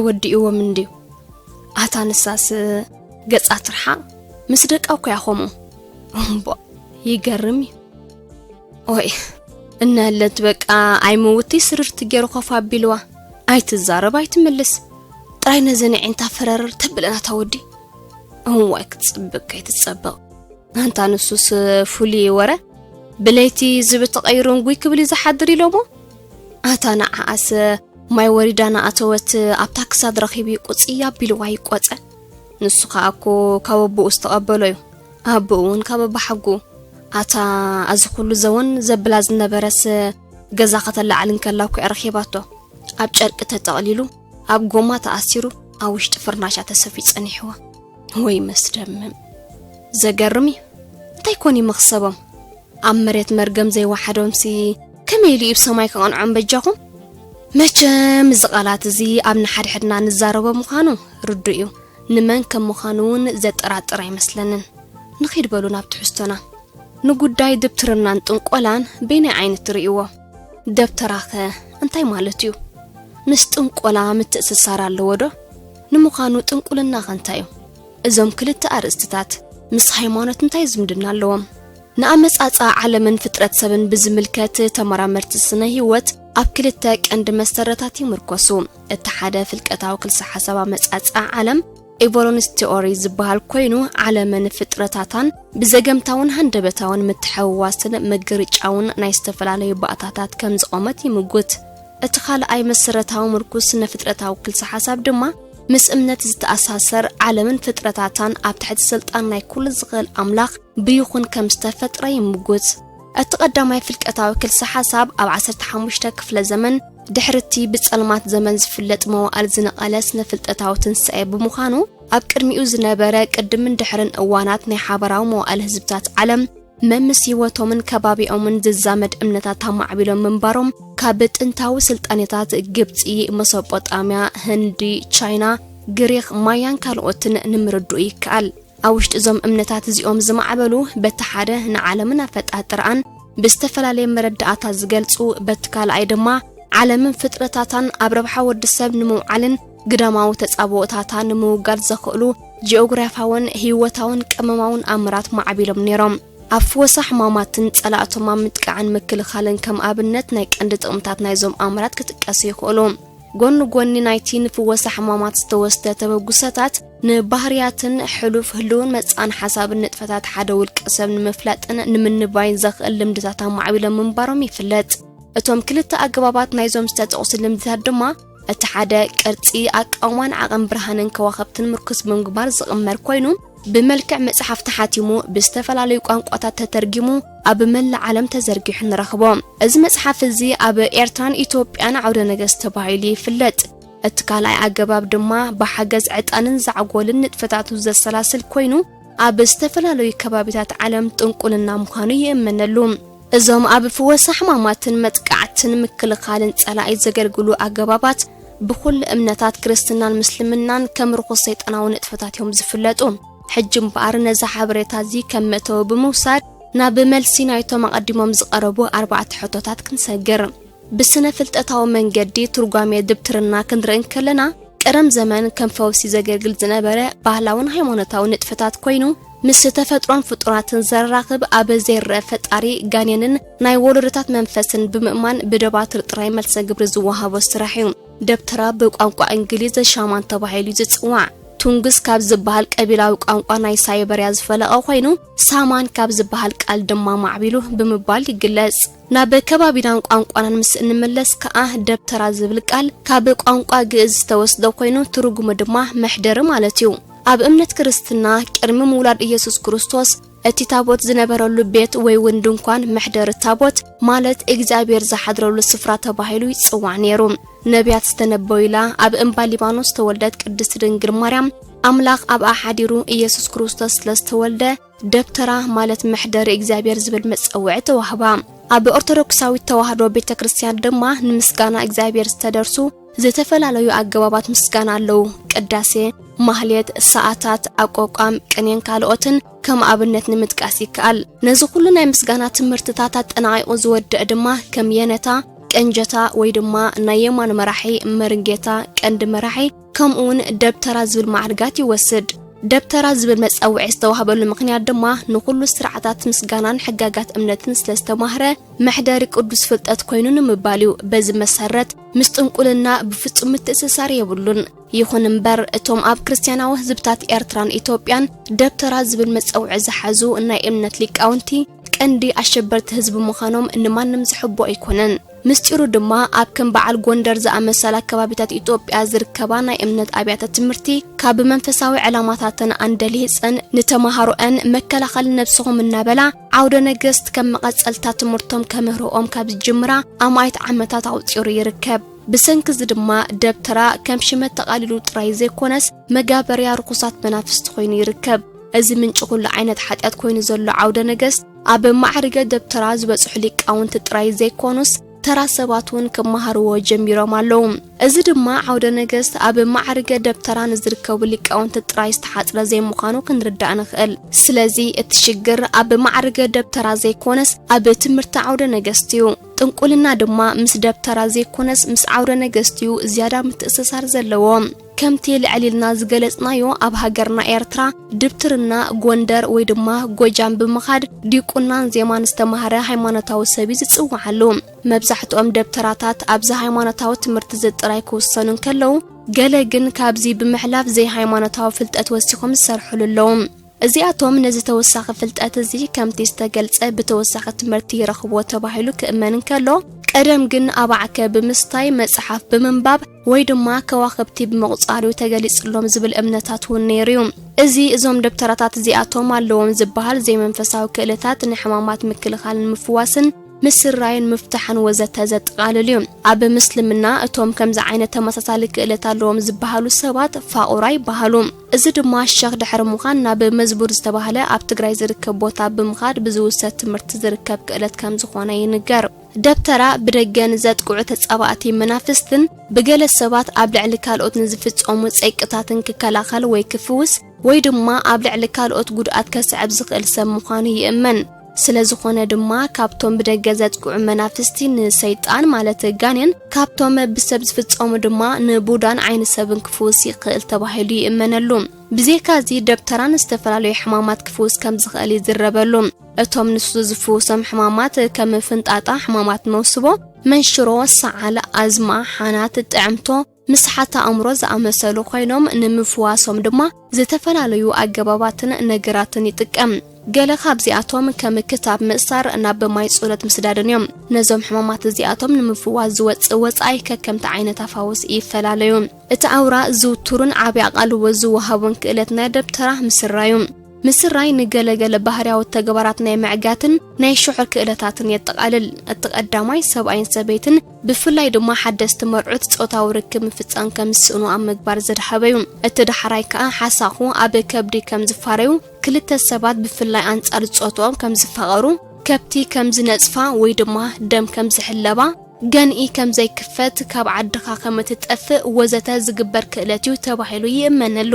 ወዲእዎም እንድዩ። ኣታ ንሳስ ገጻ ትርሓቕ፣ ምስ ደቃ እኮ እያ ከምኡ። እምቦ፣ ይገርም እዩ። ኦይ፣ እነለት በቃ ኣይምውትይ ስርርቲ ገይሩ ኮፍ ኣቢልዋ። ኣይትዛረብ ኣይትምልስ። ጥራይ ነዘን ኣዒንታ ፈረር ተብለን ኣታ ወዲ። እዋይ ክትጽብቅ ከይትጸበቕ። ኣንታ ንሱስ ፍሉይ ወረ። ብለይቲ ዝብኢ ተቐይሩ እንጉይ ክብል እዩ ዝሓድር ኢሎሞ። ኣታ ንዓኣስ ማይ ወሪዳ ናኣተወት ኣብታ ክሳድ ረኺቡ ቁጽይ ኣቢልዋ ይቆጸ። ንሱ ከኣ እኮ ካብ ኣቦኡ ዝተቐበሎ እዩ። ኣቦኡ እውን ካብ ኣባሓጉ። ኣታ እዚ ኩሉ ዘወን ዘብላ ዝነበረስ ገዛ ከተላዕል እንከላ እኮ እያ ረኺባቶ። ኣብ ጨርቂ ተጠቕሊሉ ኣብ ጎማ ተኣሲሩ ኣብ ውሽጢ ፍርናሻ ተሰፍዩ ጸኒሕዋ። ወይ መስደምም። ዘገርም እዩ። እንታይ ኮን እዩ መኽሰቦም? ኣብ መሬት መርገም ዘይወሓዶምሲ ከመይ ኢሉ እዩ ብሰማይ ክቐንዖም በጃኹም? መቸም እዚ ቃላት እዚ ኣብ ንሓድሕድና ንዛረቦ ምዃኑ ርዱእ እዩ። ንመን ከም ምዃኑ እውን ዘጠራጥር ኣይመስለንን። ንኺድ በሉ ናብ ትሕዝቶና። ንጉዳይ ድብትርናን ጥንቆላን በየናይ ዓይነት ትርእይዎ? ደብተራኸ እንታይ ማለት እዩ? ምስ ጥንቆላ ምትእስሳር ኣለዎ ዶ? ንምዃኑ ጥንቁልናኸ እንታይ እዩ? እዞም ክልተ ኣርእስትታት ምስ ሃይማኖት እንታይ ዝምድና ኣለዎም? ንኣመጻጽኣ ዓለምን ፍጥረት ሰብን ብዝምልከት ተመራመርቲ ስነ ህይወት ኣብ ክልተ ቀንዲ መሰረታት ይምርኮሱ። እቲ ሓደ ፍልቀታዊ ክልሰ ሓሳብ ኣመጻጽኣ ዓለም፣ ኤቮሉሽን ቲዮሪ ዝበሃል ኮይኑ፣ ዓለምን ፍጥረታታን ብዘገምታውን ሃንደበታውን ምትሕውዋስን ምግርጫውን ናይ ዝተፈላለዩ ባእታታት ከም ዝቖመት ይምጉት። እቲ ካልኣይ መሰረታዊ ምርኩስ ስነ ፍጥረታዊ ክልሰ ሓሳብ ድማ ምስ እምነት ዝተኣሳሰር፣ ዓለምን ፍጥረታታን ኣብ ትሕቲ ስልጣን ናይ ኩሉ ዝኽእል ኣምላኽ ብይኹን ከም ዝተፈጥረ ይምጉት። እቲ ቀዳማይ ፍልቀታዊ ክልሰ ሓሳብ ኣብ ዓሰርተ ሓሙሽተ ክፍለ ዘመን ድሕርቲ ብጸልማት ዘመን ዝፍለጥ መዋእል ዝነቐለ ስነ ፍልጠታዊ ትንሳኤ ብምዃኑ፣ ኣብ ቅድሚኡ ዝነበረ ቅድምን ድሕርን እዋናት ናይ ሓበራዊ መዋእል ህዝብታት ዓለም መምስ ህይወቶምን ከባቢኦምን ዝዛመድ እምነታት ኣማዕቢሎም ምንባሮም ካብ ጥንታዊ ስልጣኔታት ግብጺ፣ መሶጶጣምያ፣ ህንዲ፣ ቻይና፣ ግሪኽ፣ ማያን ካልኦትን ንምርድኡ ይከኣል። ኣብ ውሽጢ እዞም እምነታት እዚኦም ዝማዕበሉ በቲ ሓደ ንዓለምን ኣፈጣጥራኣን ብዝተፈላለየ መረዳእታ ዝገልጹ፣ በቲ ካልኣይ ድማ ዓለምን ፍጥረታታን ኣብ ረብሓ ወዲ ሰብ ንምውዓልን ግዳማዊ ተጻብኦታታ ንምውጋድ ዘኽእሉ ጂኦግራፊያውን ህይወታውን ቀመማውን ኣምራት ማዕቢሎም ነይሮም። ኣብ ፍወሳ ሕማማትን ጸላእቶም ኣብ ምጥቃዕን ምክልኻልን ከም ኣብነት ናይ ቀንዲ ጥቕምታት ናይዞም ኣምራት ክጥቀሱ ይኽእሉ። ጎኒ ጎኒ ናይቲ ንፍወሳ ሕማማት ዝተወስደ ተበግሶታት፣ ንባህርያትን ሕሉፍ ህልውን መጻእን ሓሳብን ንጥፈታት ሓደ ውልቀ ሰብ ንምፍላጥን ንምንባይን ዘኽእል ልምድታት ኣማዕቢሎም ምንባሮም ይፍለጥ። እቶም ክልተ ኣገባባት ናይዞም ዝተጠቕሱ ልምድታት ድማ፣ እቲ ሓደ ቅርጺ፣ ኣቃውማን ዓቐን ብርሃንን ከዋኽብትን ምርኩስ ብምግባር ዝቕመር ኮይኑ፣ ብመልክዕ መጽሓፍ ተሓቲሙ፣ ብዝተፈላለዩ ቋንቋታት ተተርጊሙ፣ ኣብ መላእ ዓለም ተዘርጊሑ ንረኽቦ። እዚ መጽሓፍ እዚ ኣብ ኤርትራን ኢትዮጵያን ዓውደ ነገስት ተባሂሉ ይፍለጥ። እቲ ካልኣይ ኣገባብ ድማ ብሓገዝ ዕጣንን ዛዕጎልን ንጥፈታቱ ዘሰላስል ኮይኑ፣ ኣብ ዝተፈላለዩ ከባቢታት ዓለም ጥንቁልና ምዃኑ ይእመነሉ። እዞም ኣብ ፍወሳ ሕማማትን መጥቃዕትን ምክልኻልን ጸላኢ ዘገልግሉ ኣገባባት፣ ብኹሉ እምነታት ክርስትናን ምስልምናን ከም ርኹስ ሰይጣናዊ ንጥፈታት እዮም ዝፍለጡ። ሕጂ እምበኣር ነዚ ሓበሬታ እዚ ከም መእተዊ ብምውሳድ፣ ናብ መልሲ ናይቶም ኣቐዲሞም ዝቐረቡ ኣርባዕተ ሕቶታት ክንሰግር። ብስነ ፍልጠታዊ መንገዲ ትርጓሜ ድብትርና ክንርኢ እንከለና፣ ቀደም ዘመን ከም ፈውሲ ዘገልግል ዝነበረ ባህላውን ሃይማኖታዊ ንጥፈታት ኮይኑ፣ ምስ ተፈጥሮን ፍጡራትን ዘራኽብ፣ ኣብ ዘይረአ ፈጣሪ ጋኔንን ናይ ወለዶታት መንፈስን ብምእማን ብደባትር ጥራይ መልሰ ግብሪ ዝወሃቦ ስራሕ እዩ። ደብተራ ብቋንቋ እንግሊዝ ሻማን ተባሂሉ እዩ ዝጽዋዕ። ቱንግስ ካብ ዝበሃል ቀቢላዊ ቋንቋ ናይ ሳይበርያ ዝፈለቐ ኮይኑ፣ ሳማን ካብ ዝበሃል ቃል ድማ ማዕቢሉ ብምባል ይግለጽ። ናብ ከባቢናን ቋንቋናን ምስ እንምለስ ከኣ፣ ደብተራ ዝብል ቃል ካብ ቋንቋ ግእዝ ዝተወስደ ኮይኑ፣ ትርጉሙ ድማ መሕደሪ ማለት እዩ። ኣብ እምነት ክርስትና፣ ቅድሚ ምውላድ ኢየሱስ ክርስቶስ፣ እቲ ታቦት ዝነበረሉ ቤት ወይ እውን ድንኳን፣ መሕደሪ ታቦት፣ ማለት እግዚኣብሔር ዝሓድረሉ ስፍራ ተባሂሉ ይጽዋዕ ነይሩ። ነቢያት ዝተነበዩላ፣ ኣብ እምባ ሊባኖስ ዝተወልደት ቅድስቲ ድንግል ማርያም፣ ኣምላኽ ኣብኣ ሓዲሩ ኢየሱስ ክርስቶስ ስለ ዝተወልደ፣ ደብተራ ማለት መሕደሪ እግዚኣብሔር ዝብል መጸውዒ ተዋህባ። ኣብ ኦርቶዶክሳዊት ተዋህዶ ቤተ ክርስቲያን ድማ፣ ንምስጋና እግዚኣብሔር ዝተደርሱ ዝተፈላለዩ ኣገባባት ምስጋና ኣለዉ። ቅዳሴ፣ ማህሌት፣ ሰዓታት፣ ኣቋቋም፣ ቅኔን ካልኦትን ከም ኣብነት ንምጥቃስ ይከኣል። ነዚ ኩሉ ናይ ምስጋና ትምህርትታት ኣጠናቒቑ ዝወድእ ድማ ከም የነታ፣ ቀንጀታ ወይ ድማ ናይ የማን መራሒ፣ መርንጌታ፣ ቀንዲ መራሒ፣ ከምኡውን ደብተራ ዝብል ማዕርጋት ይወስድ። ደብተራ ዝብል መጸውዒ ዝተዋህበሉ ምኽንያት ድማ ንኹሉ ስርዓታት ምስጋናን ሕጋጋት እምነትን ስለ ዝተማህረ መሕደሪ ቅዱስ ፍልጠት ኮይኑ ንምባል እዩ። በዚ መሰረት ምስ ጥንቁልና ብፍጹም ምትእስሳር የብሉን። ይኹን እምበር እቶም ኣብ ክርስትያናዊ ህዝብታት ኤርትራን ኢትዮጵያን ደብተራ ዝብል መጸውዒ ዝሓዙ ናይ እምነት ሊቃውንቲ ቀንዲ ኣሸበርቲ ህዝቢ ምዃኖም ንማንም ዝሕቦ ኣይኮነን። ምስጢሩ ድማ ኣብ ከም በዓል ጎንደር ዝኣመሰላ ከባቢታት ኢትዮጵያ ዝርከባ ናይ እምነት ኣብያተ ትምህርቲ ካብ መንፈሳዊ ዕላማታተን ኣንደሊህፀን ንተምሃሮአን መከላኸሊ ነብስኹም እናበላ ዓውደ ነገስት ከም መቐጸልታ ትምህርቶም ከምህርኦም ካብ ዝጅምራ ኣማኢት ዓመታት ኣቑጺሩ ይርከብ። ብሰንኪ እዚ ድማ ደብተራ ከም ሽመት ተቓሊሉ ጥራይ ዘይኮነስ መጋበርያ ርኹሳት መናፍስቲ ኮይኑ ይርከብ። እዚ ምንጪ ኩሉ ዓይነት ሓጢኣት ኮይኑ ዘሎ ዓውደ ነገስት ኣብ ማዕርገ ደብተራ ዝበጽሑ ሊቃውንቲ ጥራይ ዘይኮኑስ ተራ ሰባት እውን ክመሃርዎ ጀሚሮም ኣለዉ። እዚ ድማ ዓውደ ነገስት ኣብ ማዕርገ ደብተራ ንዝርከቡ ሊቃውንቲ ጥራይ ዝተሓጽረ ዘይምዃኑ ክንርዳእ ንኽእል። ስለዚ እቲ ሽግር ኣብ ማዕርገ ደብተራ ዘይኮነስ ኣብ ትምህርቲ ዓውደ ነገስት እዩ። ጥንቁልና ድማ ምስ ደብተራ ዘይኮነስ ምስ ዓውደ ነገስት እዩ ዝያዳ ምትእስሳር ዘለዎ። ከምቲ ልዕል ኢልና ዝገለጽናዮ ኣብ ሃገርና ኤርትራ ድብትርና ጎንደር ወይ ድማ ጎጃም ብምኻድ ዲቁናን ዜማን ዝተማህረ ሃይማኖታዊ ሰብ እዩ ዝጽውዓሉ። መብዛሕትኦም ደብተራታት ኣብዚ ሃይማኖታዊ ትምህርቲ እዚ ጥራይ ክውሰኑ እንከለዉ፣ ገለ ግን ካብዚ ብምሕላፍ ዘይሃይማኖታዊ ፍልጠት ወሲኾም ዝሰርሕሉ ኣለዉ። እዚኣቶም ነዚ ተወሳኺ ፍልጠት እዚ ከምቲ ዝተገልጸ ብተወሳኺ ትምህርቲ ይረኽብዎ ተባሂሉ ክእመን እንከሎ፣ ቀደም ግን ኣባዕከ ብምስታይ፣ መጽሓፍ ብምንባብ ወይ ድማ ከዋኽብቲ ብምቑጻር እዩ ተገሊጽሎም ዝብል እምነታት እውን ነይሩ እዩ። እዚ እዞም ደብተራታት እዚኣቶም ኣለዎም ዝበሃል ዘይመንፈሳዊ ክእለታት ንሕማማት ምክልኻልን ምፍዋስን ምስራይን ምፍታሕን ወዘተ ዘጠቓልል እዩ። ኣብ ምስልምና እቶም ከምዚ ዓይነት ተመሳሳሊ ክእለት ኣለዎም ዝበሃሉ ሰባት ፋቑራ ይበሃሉ። እዚ ድማ ሸኽ ድሕሪ ምዃን ናብ መዝቡር ዝተባህለ ኣብ ትግራይ ዝርከብ ቦታ ብምኻድ ብዝውሰድ ትምህርቲ ዝርከብ ክእለት ከም ዝኾነ ይንገር። ደብተራ ብደገ ንዘጥቅዑ ተጻባእቲ መናፍስትን ብገለ ሰባት ኣብ ልዕሊ ካልኦት ንዝፍጸሙ ጸይቅታትን ክከላኸል ወይ ክፍውስ ወይ ድማ ኣብ ልዕሊ ካልኦት ጉድኣት ከስዕብ ዝኽእል ሰብ ምዃኑ ይእመን። ስለ ዝኾነ ድማ ካብቶም ብደገ ዘጥቅዑ መናፍስቲ ንሰይጣን ማለት ጋኔን፣ ካብቶም ብሰብ ዝፍጸሙ ድማ ንቡዳን ዓይኒ ሰብን ክፍውስ ይኽእል ተባሂሉ ይእመነሉ። ብዘይካ እዚ ደብተራን ዝተፈላለዩ ሕማማት ክፍውስ ከም ዝኽእል ይዝረበሉ። እቶም ንሱ ዝፍውሶም ሕማማት ከም ፍንጣጣ፣ ሕማማት መውስቦ፣ መንሽሮ፣ ሰዓል፣ ኣዝማ፣ ሓናት፣ ጥዕምቶ፣ ምስሓት ኣእምሮ ዝኣመሰሉ ኮይኖም ንምፍዋሶም ድማ ዝተፈላለዩ ኣገባባትን ነገራትን ይጥቀም። ገለ ካብዚኣቶም ከም ክታብ ምእሳር ናብ ማይ ጸሎት ምስዳድን እዮም። ነዞም ሕማማት እዚኣቶም ንምፍዋስ ዝወጽእ ወጻኢ ከከምቲ ዓይነት ኣፋውስ ይፈላለዩ። እቲ ኣውራ ዝውቱርን ዓቢ ኣቓልቦ ዝወሃቦን ክእለት ናይ ደብተራ ምስራይ እዩ። ምስራይ ንገለገለ ባህርያዊ ተግባራት ናይ ምዕጋትን ናይ ሽሑር ክእለታትን የጠቓልል። እቲ ቀዳማይ ሰብኣይን ሰበይትን ብፍላይ ድማ ሓደስቲ መርዑት ጾታዊ ርክብ ምፍጻም ከም ዝስእኑ ኣብ ምግባር ዘድሃበ እዩ። እቲ ዳሕራይ ከኣ ሓሳኹ ኣብ ከብዲ ከም ዝፋረዩ፣ ክልተ ሰባት ብፍላይ ኣንጻር ጾትኦም ከም ዝፋቐሩ፣ ከብቲ ከም ዝነጽፋ ወይ ድማ ደም ከም ዝሕለባ፣ ገንኢ ከም ዘይክፈት፣ ካብ ዓድኻ ከም እትጠፍእ ወዘተ ዝግበር ክእለት እዩ ተባሂሉ ይእመነሉ።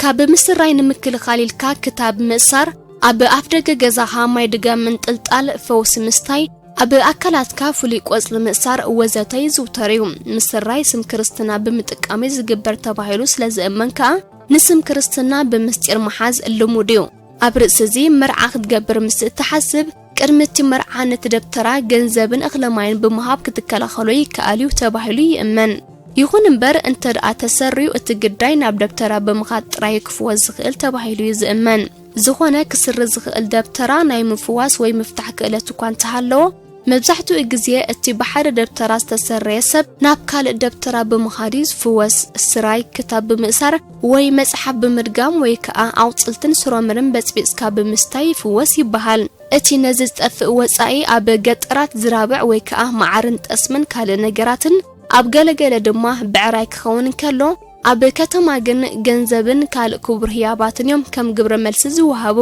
ካብ ምስራይ ንምክልኻል ኢልካ ክታብ ምእሳር፣ ኣብ ኣፍደገ ገዛኻ ማይ ድጋም ምንጥልጣል፣ ፈውሲ ምስታይ፣ ኣብ ኣካላትካ ፍሉይ ቆጽሊ ምእሳር ወዘተ ይዝውተር እዩ። ምስራይ ስም ክርስትና ብምጥቃም እዩ ዝግበር ተባሂሉ ስለ ዝእመን ከኣ ንስም ክርስትና ብምስጢር ምሓዝ ልሙድ እዩ። ኣብ ርእሲ እዚ መርዓ ክትገብር ምስ እትሓስብ ቅድሚ እቲ መርዓ ነቲ ደብተራ ገንዘብን እኽለ ማይን ብምሃብ ክትከላኸሎ ይከኣል እዩ ተባሂሉ ይእመን። ይኹን እምበር እንተ ደኣ ተሰርዩ እቲ ግዳይ ናብ ደብተራ ብምኻድ ጥራይ ክፍወስ ዝኽእል ተባሂሉ እዩ ዝእመን። ዝኾነ ክስሪ ዝኽእል ደብተራ ናይ ምፍዋስ ወይ ምፍታሕ ክእለት እኳ እንተሃለዎ፣ መብዛሕትኡ ግዜ እቲ ብሓደ ደብተራ ዝተሰረየ ሰብ ናብ ካልእ ደብተራ ብምኻድ እዩ ዝፍወስ። ስራይ ክታብ ብምእሳር ወይ መጽሓፍ ብምድጋም ወይ ከኣ ኣቑጽልትን ስሮምርን በጽቢጽካ ብምስታይ ይፍወስ ይበሃል። እቲ ነዚ ዝጠፍእ ወጻኢ ኣብ ገጠራት ዝራብዕ ወይ ከኣ መዓርን ጠስምን ካልእ ነገራትን፣ ኣብ ገለገለ ድማ ብዕራይ ክኸውን እንከሎ፣ ኣብ ከተማ ግን ገንዘብን ካልእ ክቡር ህያባትን እዮም ከም ግብረ መልሲ ዝወሃቡ።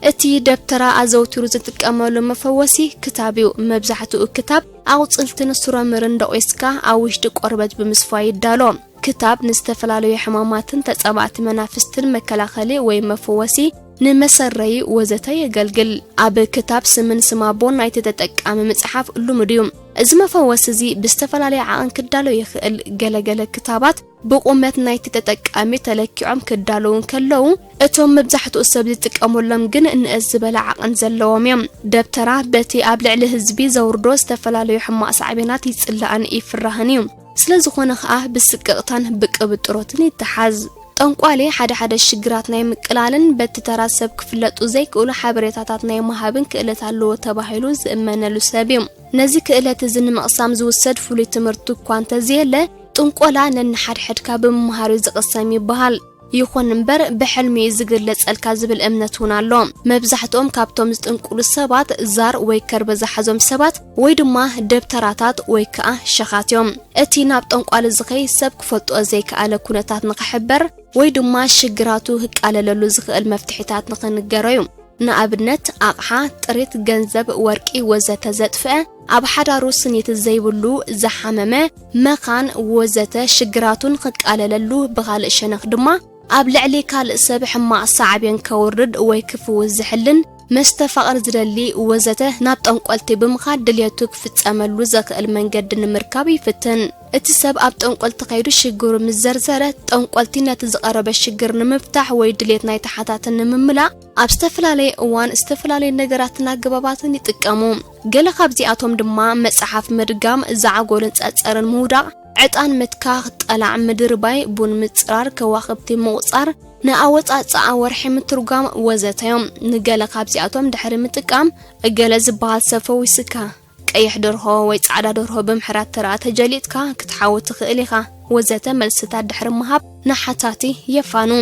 እቲ ደብተራ ኣዘውቲሩ ዝጥቀመሉ መፈወሲ ክታብ እዩ። መብዛሕትኡ ክታብ ኣቑጽልትን ስሮምርን ደቂስካ ኣብ ውሽጢ ቆርበት ብምስፋይ ይዳሎ። ክታብ ንዝተፈላለዩ ሕማማትን ተጻባእቲ መናፍስትን መከላኸሊ ወይ መፈወሲ፣ ንመሰረዪ ወዘተ የገልግል። ኣብ ክታብ ስምን ስም ኣቦን ናይቲ ተጠቃሚ ምጽሓፍ ልሙድ እዩ። እዚ መፈወሲ እዚ ብዝተፈላለየ ዓቐን ክዳሎ ይኽእል። ገለገለ ክታባት ብቑመት ናይቲ ተጠቃሚ ተለኪዖም ክዳለዉ እንከለዉ፣ እቶም መብዛሕትኡ ሰብ ዝጥቀመሎም ግን ንእስ ዝበለ ዓቐን ዘለዎም እዮም። ደብተራ በቲ ኣብ ልዕሊ ህዝቢ ዘውርዶ ዝተፈላለዩ ሕማቕ ሳዕቤናት ይጽላእን ይፍራህን እዩ። ስለ ዝኾነ ኸኣ ብስቅቕታን ብቅብጥሮትን ይተሓዝ። ጠንቋሊ ሓደ ሓደ ሽግራት ናይ ምቅላልን በቲ ተራ ሰብ ክፍለጡ ዘይክእሉ ሓበሬታታት ናይ ምሃብን ክእለት ኣለዎ ተባሂሉ ዝእመነሉ ሰብ እዩ። ነዚ ክእለት እዚ ንምቕሳም ዝውሰድ ፍሉይ ትምህርቲ እኳ እንተዘየለ፣ ጥንቆላ ነንሓድሕድካ ብምምሃር እዩ ዝቕሰም ይበሃል። ይኹን እምበር ብሕልሚ እዩ ዝግለጸልካ ዝብል እምነት እውን ኣሎ። መብዛሕትኦም ካብቶም ዝጥንቁሉ ሰባት ዛር ወይ ከርበ ዝሓዞም ሰባት ወይ ድማ ደብተራታት ወይ ከኣ ሸኻት እዮም። እቲ ናብ ጠንቋሊ ዝኸይ ሰብ ክፈልጦ ዘይከኣለ ኩነታት ንኽሕበር ወይ ድማ ሽግራቱ ክቃለለሉ ዝኽእል መፍትሒታት ንኽንገሮ እዩ። ንኣብነት ኣቕሓ፣ ጥሪት፣ ገንዘብ፣ ወርቂ ወዘተ ዘጥፍአ፣ ኣብ ሓዳሩ ስኒት ዘይብሉ፣ ዝሓመመ፣ መኻን ወዘተ ሽግራቱን ክቃለለሉ፣ ብኻልእ ሸነኽ ድማ ኣብ ልዕሊ ካልእ ሰብ ሕማቕ ሳዕቤን ከውርድ ወይ ክፍውስ ዝሕልን፣ መስተፋቕር ዝደሊ ወዘተ ናብ ጠንቆልቲ ብምኻድ ድልየቱ ክፍጸመሉ ዘኽእል መንገዲ ንምርካብ ይፍትን። እቲ ሰብ ኣብ ጠንቆልቲ ከይዱ ሽግሩ ምስ ዘርዘረ፣ ጠንቆልቲ ነቲ ዝቐረበ ሽግር ንምፍታሕ ወይ ድልየት ናይ ተሓታትን ንምምላእ ኣብ ዝተፈላለየ እዋን ዝተፈላለየ ነገራትን ኣገባባትን ይጥቀሙ። ገለ ካብዚኣቶም ድማ መጽሓፍ ምድጋም፣ ዛዕጎልን ጸጸርን ምውዳቕ፣ ዕጣን ምትካኽ፣ ጠላዕ ምድርባይ፣ ቡን ምጽራር፣ ከዋኽብቲ ምቑጻር፣ ንኣወጻጽኣ ወርሒ ምትርጓም ወዘተ እዮም። ንገለ ካብዚኣቶም ድሕሪ ምጥቃም፣ እገለ ዝበሃል ሰብ ፈዊስካ፣ ቀይሕ ደርሆ ወይ ጻዕዳ ደርሆ ብምሕራት ተረኣ ተጀሊጥካ ክትሓዊ ትኽእል ኢኻ ወዘተ መልስታት ድሕሪ ምሃብ ንሓታቲ የፋኑ።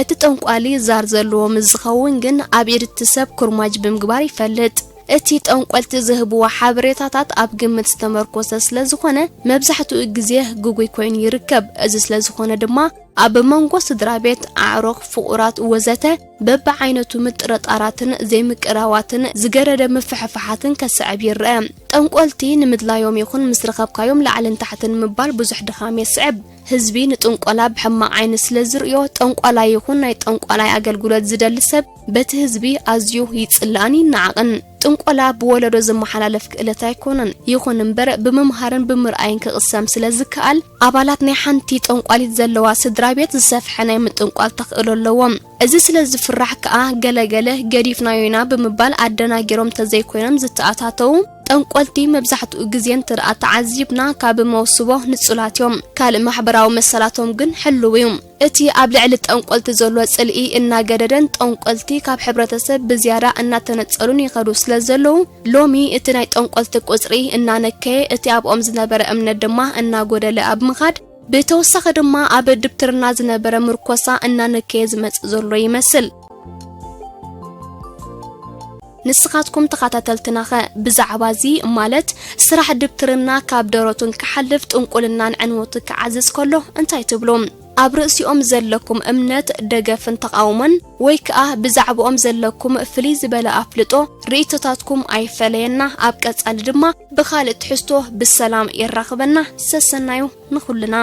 እቲ ጠንቋሊ ዛር ዘለዎ ምስ ዝኸውን ግን ኣብ ኢድ እቲ ሰብ ኩርማጅ ብምግባር ይፈልጥ። እቲ ጠንቆልቲ ዝህብዎ ሓበሬታታት ኣብ ግምት ዝተመርኮሰ ስለ ዝኾነ መብዛሕትኡ ግዜ ግጉይ ኮይኑ ይርከብ። እዚ ስለ ዝኾነ ድማ ኣብ መንጎ ስድራ ቤት፣ ኣዕሩኽ፣ ፍቑራት ወዘተ በብዓይነቱ ምጥርጣራትን ዘይምቅራዋትን ዝገደደ ምፍሕፋሓትን ከስዕብ ይረአ። ጠንቆልቲ ንምድላዮም ይኹን ምስ ረኸብካዮም ላዕልን ታሕትን ምባል ብዙሕ ድኻም የስዕብ። ህዝቢ ንጥንቆላ ብሕማቕ ዓይኒ ስለ ዝርእዮ፣ ጠንቋላይ ይኹን ናይ ጠንቋላይ ኣገልግሎት ዝደሊ ሰብ በቲ ህዝቢ ኣዝዩ ይጽላእን ይነዓቕን። ጥንቆላ ብወለዶ ዝመሓላለፍ ክእለት ኣይኮነን። ይኹን እምበር፣ ብምምሃርን ብምርኣይን ክቕሰም ስለ ዝከኣል፣ ኣባላት ናይ ሓንቲ ጠንቋሊት ዘለዋ ስድራ ቤት ዝሰፍሐ ናይ ምጥንቋል ተኽእሎ ኣለዎም። እዚ ስለ ዝፍራሕ ከኣ፣ ገለገለ ገዲፍናዮ ኢና ብምባል ኣደናጊሮም ተዘይኮይኖም ዝተኣታተዉ ጠንቆልቲ መብዛሕትኡ ግዜ እንትርኣ ተዓዚብና ካብ መውስቦ ንጹላት እዮም። ካልእ ማሕበራዊ መሰላቶም ግን ሕሉው እዩ። እቲ ኣብ ልዕሊ ጠንቆልቲ ዘሎ ጽልኢ እናገደደን ጠንቆልቲ ካብ ሕብረተሰብ ብዝያዳ እናተነጸሉን ይኸዱ ስለ ዘለዉ፣ ሎሚ እቲ ናይ ጠንቆልቲ ቁጽሪ እናነከየ፣ እቲ ኣብኦም ዝነበረ እምነት ድማ እናጎደለ ኣብ ምኻድ፣ ብተወሳኺ ድማ ኣብ ድብትርና ዝነበረ ምርኮሳ እናነከየ ዝመጽእ ዘሎ ይመስል። ንስኻትኩም ተኸታተልትናኸ ብዛዕባ እዚ ማለት ስራሕ ድብትርና ካብ ደረቱን ክሓልፍ ጥንቁልናን ዕንወቱ ክዓዝዝ ከሎ እንታይ ትብሉ? ኣብ ርእሲኦም ዘለኩም እምነት፣ ደገፍን ተቓውሞን ወይ ከኣ ብዛዕባኦም ዘለኩም ፍልይ ዝበለ ኣፍልጦ ርእይቶታትኩም ኣይፈለየና። ኣብ ቀጻሊ ድማ ብኻልእ ትሕዝቶ ብሰላም የራኽበና። ሰሰናዩ ንኹልና።